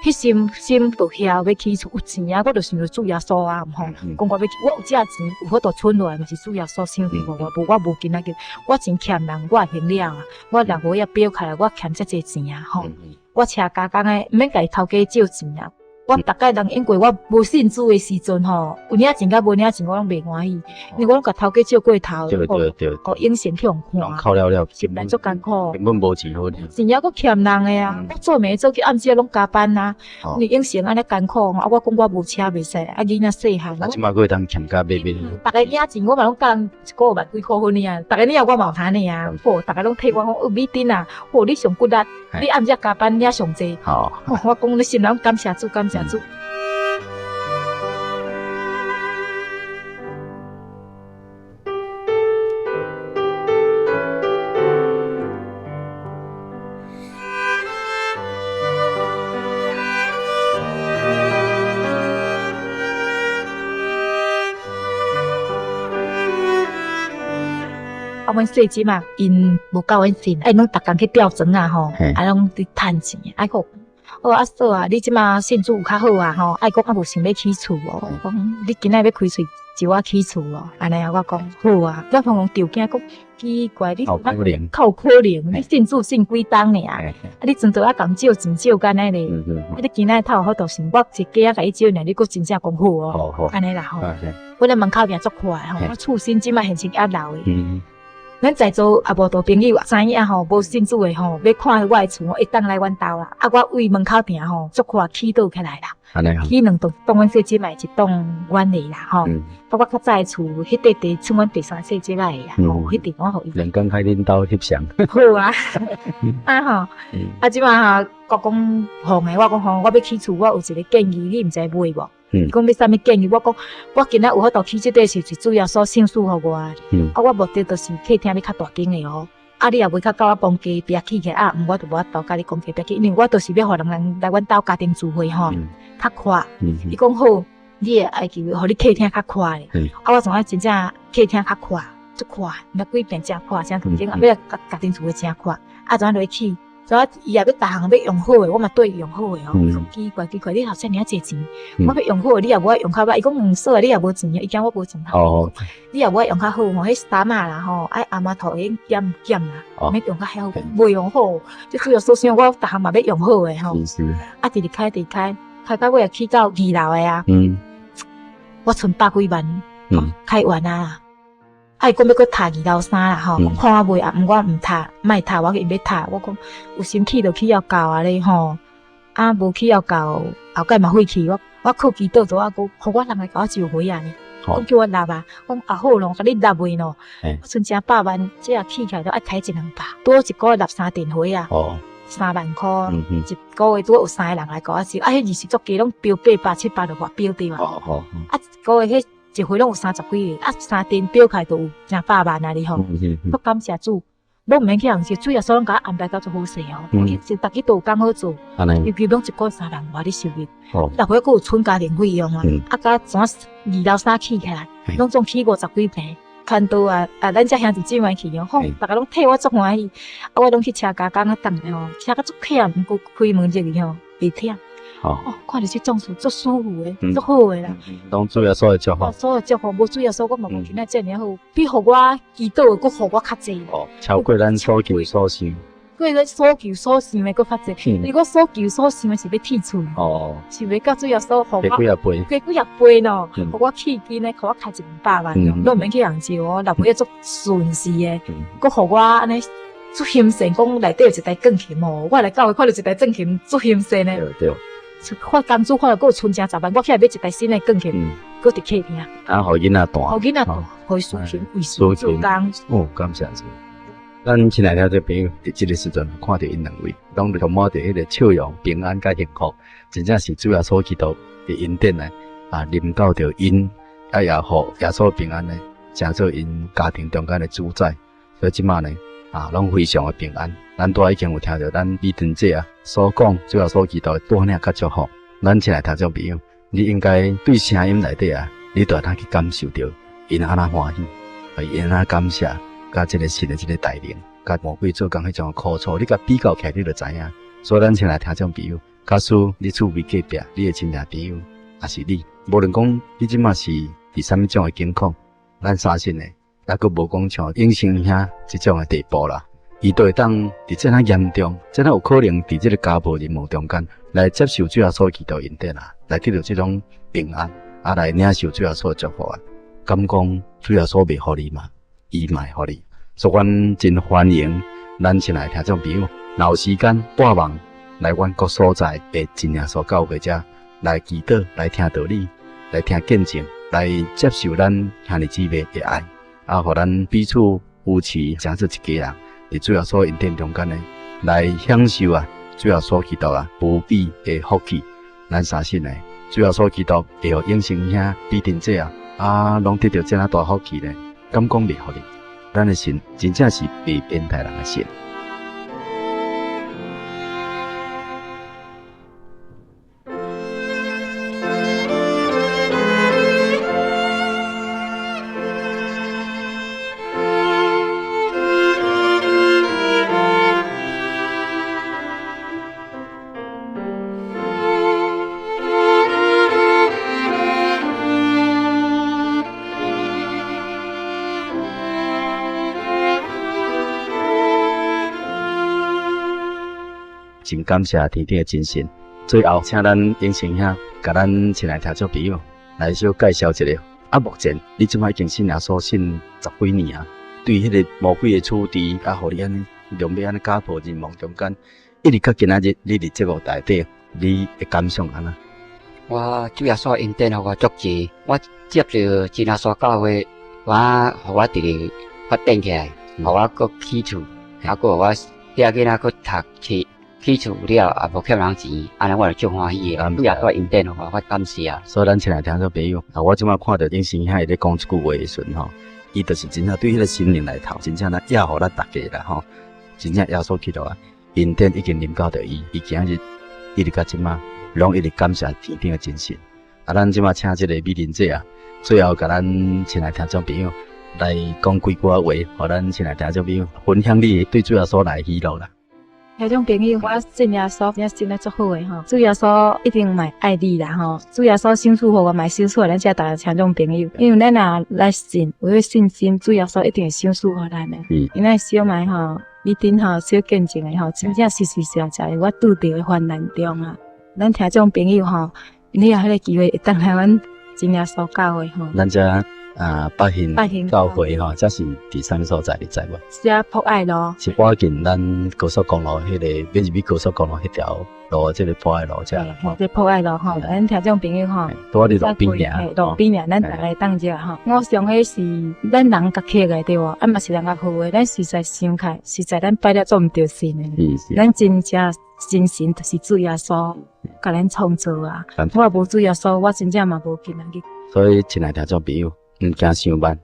彼心心就遐欲起厝有錢啊，我就想著主耶穌啊，毋吼，講我欲我有這錢有法度存落來，嘛是主耶穌賞賜予我，無我無今仔日，我錢欠人，我會還了啊，我六月仔表開來，我欠遮濟錢啊，吼，我車加工的，毋免共伊頭家借錢啊。我逐擺人因過我無信主的時陣吼，有領錢佮無領錢我攏袂歡喜，因為我攏共頭家借過頭，對對對，予應承去予看，扣了了，實在足艱苦，根本無錢好領，錢猶閣欠人的啊，我做暝做去暗時攏加班啊，你應承按呢艱苦吼，啊我講我無車袂使，啊囡仔細漢，啊這擺閣會當欠甲買買，逐个領錢我嘛攏共人一個月萬幾箍分爾，逐个領我嘛有通爾啊，好，逐个攏替我講，哦美珍啊，好你上骨力，你暗時加班領上濟，我講你心內攏感謝主，感謝主。啊，阮細姊嘛，𪜶無教阮信，啊，𪜶攏逐工去釣船啊吼，啊，攏佇趁錢，啊，講，好阿嫂啊，你這馬信主有較好啊吼，啊，伊講啊無想欲起厝無？講你今仔欲開喙招我起厝無？按呢啊，我講好啊，我朋友著驚講奇怪，你較有可能，較有可能，你信主信幾冬爾啊？啊，你陣做啊共借錢借敢若咧？啊，你今仔頭有法度信，我一家仔共你借爾，你閣真正講好哦，按呢啦吼。阮咧門口行足快吼，我厝身這馬現成猶老的。咱在座也無多朋友知影吼，無信主的吼，欲看我的厝吼，會當來阮兜啦。啊，我對門口埕吼，足快起倒起來啦。起兩棟，棟阮細姊妹，一棟阮的啦吼。啊，我較早的厝，彼塊地算阮第三細姊妹的啦。吼，彼塊我予伊。兩工開恁兜翕相。好啊。啊吼，啊這馬吼，國講放的，我講吼，我欲起厝，我有一个建議，你毋知買無？伊講欲啥物建議？我講我今仔有法度起這塊是主耶穌賞賜予我的。啊，我目的就是客廳欲較大間的哦。啊，你若袂較佮我講隔壁起起來啊，毋我就無法度佮你講隔壁起，因為我就是欲予人人來阮兜家庭聚會吼，較闊。伊講好，你會愛求予你客廳較闊的。啊，我怎影真正客廳較闊，足闊，毋知幾坪誠闊，誠大間，啊，欲家庭聚會誠闊，啊，怎落去起？所以伊也欲逐項欲用好的，我嘛對伊用好的哦。奇怪奇怪，你頭遮爾仔濟錢，我欲用好的，你也無愛用較歹。伊講毋嫂啊，你也無錢，伊驚我無錢。哦，你也無愛用較好吼，彼衫仔啦吼，愛阿媽頭會減減啦，欲用較曉，袂用好。這主要所想我逐項嘛欲用好的吼。啊，直直開直開，開到尾起到二樓的啊。我賰百幾萬，開完啊。啊！伊講欲閣讀二樓三啦吼，看我袂啊，毋我毋讀，莫讀，我伊欲讀。我講有心起就起予夠啊咧吼，啊無起予夠，後蓋嘛廢去。我我靠祈禱做啊，閣予我人來共我招回啊呢。講叫我納啊，講啊好咯，共你納袂咯。我賰成百萬，這若起起來都愛開一兩百，拄好一個月納三電費啊，3萬箍，一個月拄好有三个人來共我招，啊，彼利息足低，攏標八百七百就外標對無？啊，一個月彼。一回攏有三十幾个，啊，三頓表開都有成百萬啊！你吼，閣感謝主，攏毋免去人借，主耶穌攏共我安排到足好勢哦。伊逐日都有工好做，尤其攏一個月3萬外咧收入，六月閣有剩家庭費用啊，啊，佮怎二樓三起起來，攏總起五十幾坪，傳道啊啊，咱遮兄弟姊妹去哦，吼，逐个攏替我足歡喜，啊，我攏去車加工啊，等吼，車甲足忝，毋過開門入去吼，袂忝。哦，看著這種事足舒服的，足好的啦。當主耶穌的祝福。所有祝福，無主耶穌，我嘛無今仔遮爾好，比予我祈禱的閣予我較濟。哦，超過咱所求所想。過咱所求所想的閣較濟。如果所求所想的是欲鐵厝，哦，是欲到主耶穌予我加幾仔倍，加幾仔倍咯，予我起金呢，予我開100萬，攏毋免去人借哦，若無要足順勢的，閣予我按呢足興盛，講內底有一台鋼琴哦，我來教會看著一台鋼琴足興盛的。對對。發工資發了閣有存成10萬，我起來買一台新的鋼琴，閣佇客廳。啊，予囡仔彈。予囡仔彈，予伊豎琴，為神做工。哦，感謝主。咱親愛的聽眾朋友，佇這个時陣看著𪜶兩位，攏充滿著彼個笑容、平安佮幸福，真正是主耶穌基督的恩典呢，啊，臨到著𪜶，啊，也予耶穌平安呢，成做𪜶家庭中間的主宰。所以這馬呢，啊，攏非常的平安。咱拄仔已經有聽著咱美珍姐啊所講，主耶穌基督的帶領佮祝福。咱親愛的聽眾朋友，你應該對聲音內底啊，你都會當去感受著𪜶按怎歡喜，𪜶按怎感謝。佮這个神的這个帶領，佮魔鬼做工彼種苦楚，你共比較起來，你就知影。所以咱親愛聽眾朋友，假使你厝邊隔壁，你的親戚朋友，抑是你，無論講你這馬是佇啥物種的境況，咱相信呢，猶閣無講像永生兄這種的地步啦。伊都會當佇這爾嚴重，這爾有可能佇這个家破人亡中間來接受主耶穌基督恩典啊，來得到這種平安，啊來領受主耶穌的祝福啊。敢講主耶穌袂予你嗎？伊嘛會予你，所以阮真歡迎咱親愛聽眾朋友，若有時間撥網來阮各所在的真耶穌教會遮來祈禱、來聽道理、來聽見證、來接受咱兄弟姊妹的愛，啊，予咱彼此扶持，成做一家人，佇主耶穌恩典中間呢，來享受啊，主耶穌基督啊無比的福氣。咱相信呢，主耶穌基督會予永生兄、美珍姐啊，啊，攏得著這爾大福氣呢。敢講袂予你，咱的神真正是袂變態人的神。真感謝天頂的真神。最後，請咱永生兄，共咱親愛聽眾朋友來小介紹一下。啊，目前你這擺已經信耶穌信十幾年啊，對彼个魔鬼的處置，啊，予你按呢，兩欲按呢家破人亡中間，一直到今仔日，你佇節目內底，你的感想按怎？我主耶穌恩典予我足濟，我接著真耶穌教會，我予我直直發展起來，予我閣起厝，啊，閣予我遐囡仔閣讀冊，起厝了也無欠人錢，按呢我就足歡喜的。主耶穌恩典予我，我感謝。所以咱親愛聽眾朋友，啊，我這擺看著永生兄伊咧講這句話的時陣吼，伊就是真正對彼个心靈內頭，真正來壓予咱大家啦吼，真正耶穌基督啊，恩典已經臨到著伊，伊今日一直到這擺。攏一直感謝天頂的真神。啊，咱這馬請這個美玲姐啊，最後共咱親愛聽眾朋友來講幾句仔話，予咱親愛聽眾朋友分享你對主耶穌來的喜樂啦。聽眾朋友，我信耶穌，真信得足好的吼。主耶穌一定嘛愛你啦吼。主耶穌賞賜予我，嘛賞賜予咱遮逐个聽眾朋友。因為咱若來信，有彼信心，主耶穌一定會賞賜予咱的。因為小妹吼，美珍吼，小見證的吼，真正實實在在，我拄著的患難中啊。咱聽眾朋友吼，你有彼个機會會當來阮真耶穌教會吼。咱遮啊，北興教會吼，這是佇啥物所在？你知無？是博愛路。是倚近咱高速公路彼个，欲入去高速公路彼條路，這个博愛路遮啦。吼，這博愛路吼，咱聽眾朋友吼，拄仔佇路邊爾，路邊爾，咱逐个當遮吼。我想彼是咱人共刻的對無？啊嘛是人共予的，咱實在想起來，實在咱拜了足毋著神的。咱真正。真神就是主耶穌，共咱創造啊！我若無主耶穌，我真正嘛無今仔日。所以，親愛聽眾朋友，毋驚傷慢，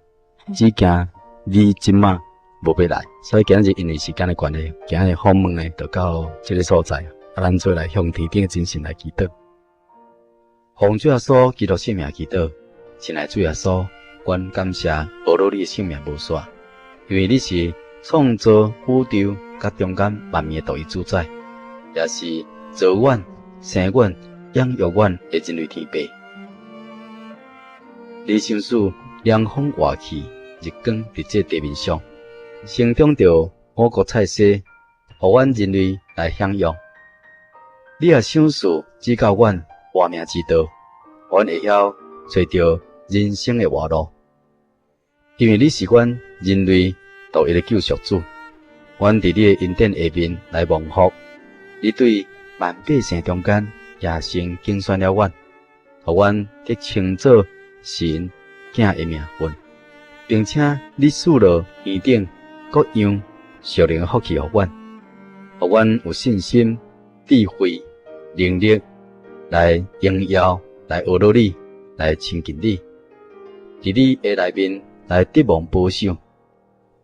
只驚你這馬無欲來。所以今仔日因為時間的關係，今仔日訪問呢，就到這个所在。啊，咱做來向天頂的真神來祈禱，奉主耶穌基督聖名祈禱，親愛主耶穌，阮感謝無論你的性命無煞，因為你是創造宇宙佮中間萬物的獨一主宰。也是造阮、生阮、養育阮的人類天父。你賞賜涼風和氣，日光佇這地面上，生長著五穀菜蔬，予阮人類來享用。你也賞賜指教阮活命之道，阮會曉揣著人生的活路。因為你是阮人類獨一的救贖主，阮佇你的恩典下面來蒙福。你對萬百姓中間也先揀選了阮，予阮得稱做神囝的名分，並且你賜落天頂各樣屬靈的福氣予阮，予阮有信心、智慧、能力來榮耀、來學到你、來親近你，佇你的內面來得蒙保守，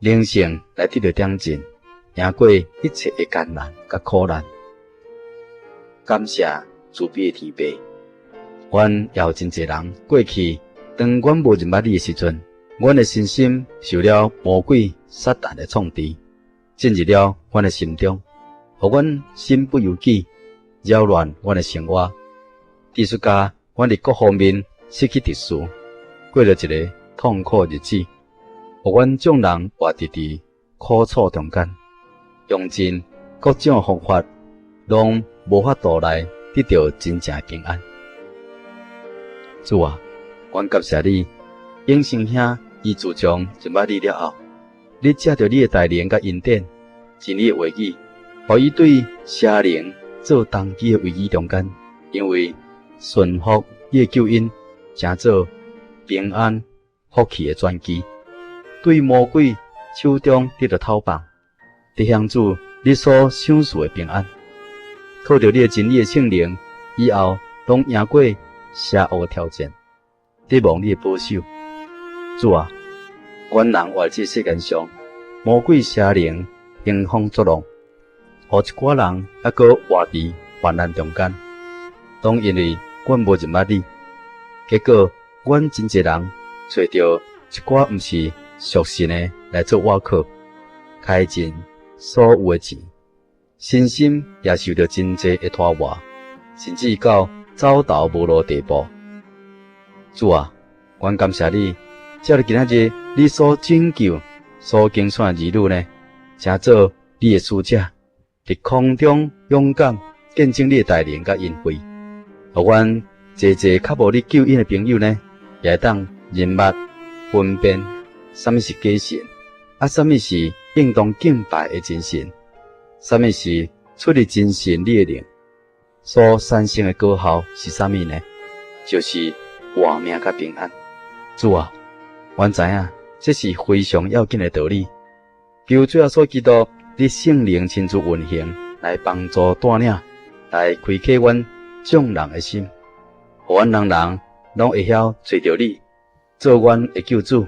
靈性來得著長進，贏過一切的艱難佮苦難。感謝慈悲的天父，阮也有真濟人過去，當阮無認捌你的時陣，阮的身心受了魔鬼撒旦的創治，進入了阮的心中，予阮身不由己，擾亂阮的生活，致使甲阮佇各方面失去秩序，過著一个痛苦日子，予阮眾人活佇苦楚中間，用盡各種方法，攏無法度來得著真正平安。主啊，阮感謝你，永生兄伊自從認捌你了後，你藉著你的大能佮恩典，真理的話語，予伊對邪靈做動機的危機中間，因為順服你的救恩，成做平安福氣的轉機，對魔鬼手中得著偷放，得享主你所賞賜的平安。靠著你的真理的聖靈，以後攏贏過邪惡的挑戰，得蒙你的保守。主啊，阮人活佇這世間上，魔鬼邪靈興風作浪，予一寡人猶閣活佇患難中間。攏因為阮無認捌你，結果阮真濟人揣著一寡毋是屬神的來做倚靠，開盡所有的錢，身心也受著真濟的拖磨，甚至到走投無路地步。主啊，阮感謝你，藉著今仔日你所拯救、所揀選的兒女呢，成做你的使者，佇空中勇敢見證你的大能佮恩惠，予阮濟濟較無你救恩的朋友呢，也會當認捌分辨啥物是假神，啊，啥物是應當敬拜的真神，啥物是出自真神你的靈所產生的果效是啥物呢？就是活命佮平安。主啊，阮知影這是非常要緊的道理。求主耶穌基督，你聖靈親自運行，來幫助帶領，來開啟阮眾人的心，予阮人人攏會曉揣著你，做阮的救主，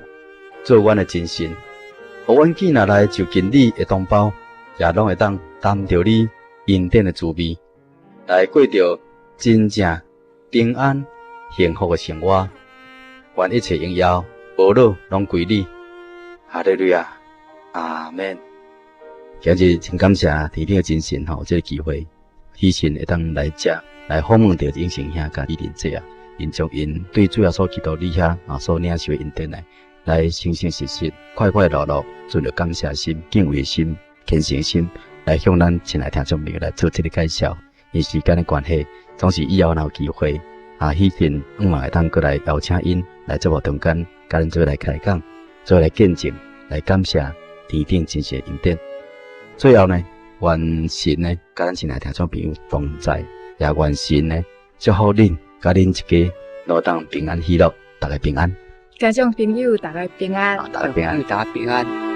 做阮的真神，予阮見若來就近你的同胞，也攏會當擔著你恩典的滋味，來過著真正平安幸福的生活。願一切榮耀、寶樂攏歸你。哈利路亞，阿門。今日真感謝天頂的真神吼，這个機會，喜信會當來遮來訪問著永生兄佮李林姐啊，𪜶將𪜶對主耶穌基督你遐啊所領受的恩典來，來誠誠實實、快快樂樂，存著感謝心、敬畏心、虔誠心，來向咱親愛聽眾朋友來做這个介紹。因時間的關係，總是以後若有機會啊，喜信向望會當閣來邀請𪜶來節目中間，佮咱做伙來開講，做伙來見證，來感謝天頂真神的恩典。最後呢，願神呢，佮咱親愛聽眾朋友同在，也願神呢祝福恁，佮恁一家，攏當平安喜樂，大家平安。聽眾朋友，大家平安。大家平安。大家平安。